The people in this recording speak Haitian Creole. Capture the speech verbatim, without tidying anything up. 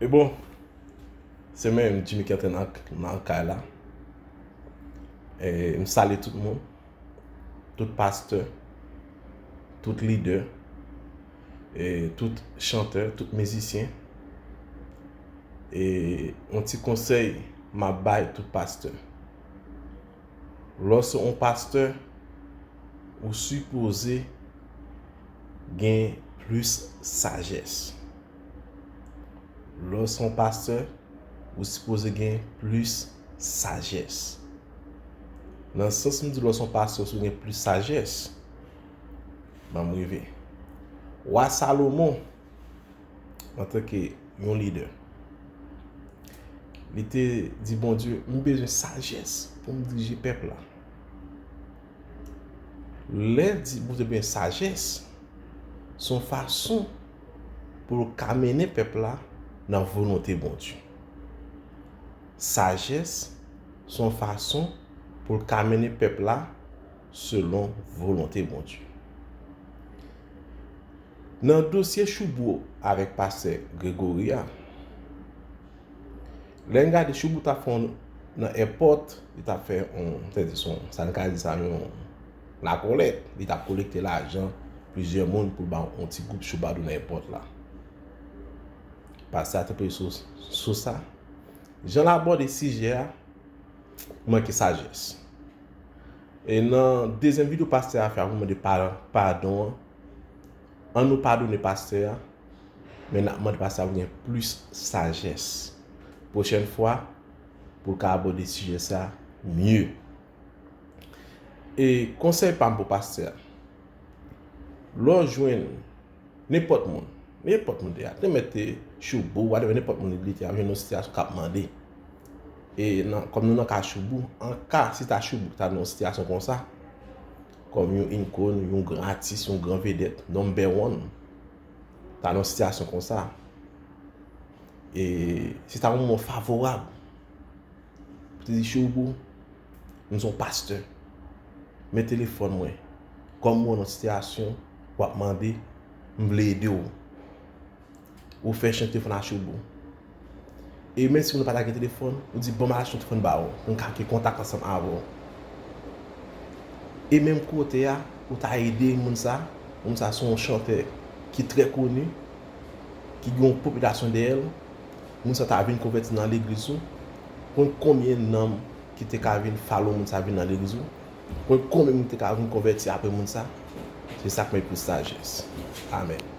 E bon, se mwen menm Jimmy ki antre nan, nan kay la. E m salye tout moun, tout pastè, tout lidè, e tout chantè, tout mizisyen. E yon ti konsèy m ap bay tout pastè. Lè w se yon pastè, ou sipoze gen plis sajès. Lè w se yon pastè, ou sipoze gen plis sajès. Nan sans m di lè w se yon pastè, ou sipoze gen plis sajès. Ban m rive. Wa Salomon, antanke yon lidè, li te di Bondye, "M bezwen sajès pou m dirije pèp la." Lè di Bondye bezwen sajès, se yon fason pou l ka mennen pèp la nan volonte Bondye. Sajès, se yon fason pou l ka mennen pèp la selon volonte Bondye. Nan dosye Choubou avèk pastè Gregory a, lè n gade Choubou t ap fè yon, nan èpòt, li t ap fè yon, sètadi se yon, sa n ka di sa, yon lakòlèt. Li t ap kolekte lajan plizyè moun pou l ba yon ti gwoup Choubadou nan èpòt la. Pastè a te pale sou, sou sa. Jan l abòde sijè a, manke sajès. E nan dezyèm videyo pastè a fè a pou mande pa-, padon an, an nou padone pastè a, men n ap mande pastè a pou gen plis sajès pwochèn fwa pou l ka abòde sijè sa mye. E konsèy pa m pou pastè a, lè w jwenn nenpòt moun, nenpòt moun te a, te mèt te Choubou, whatever, nenpòt moun li te a, jwenn yon sitiyasyon k ap mande. E nan, kòm nou nan ka Choubou, an ka si ta Choubou ta nan yon sitiyasyon konsa, kòm yon ikòn, yon gran atis, yon gran vedèt, number one, ta nan yon sitiyasyon konsa, e si ta yon moman favorab, pou te di, "Choubou, m se yon pastè. Men telefòn mwen. Kòm ou nan sitiyasyon, w ap mande, m vle ede w." Ou fè chante telefòn a Choubou. E menm si moun nan pa ta gen telefòn, ou di, "Ban m al achte yon telefòn ba ou, pou m ka gen kontak ansanm avè w." E menm kote a, ou ta ede moun sa, moun sa se yon chantè ki trè koni, ki gen yon popilasyon dèyè l, moun sa ta vin konvèti nan legliz ou. Konn konbyen nanm ki te ka vin follow moun sa vin nan legliz ou? Konn konbyen moun ki te ka vin konvèti apre moun sa? Se sa k mèt plis sajès. Amèn.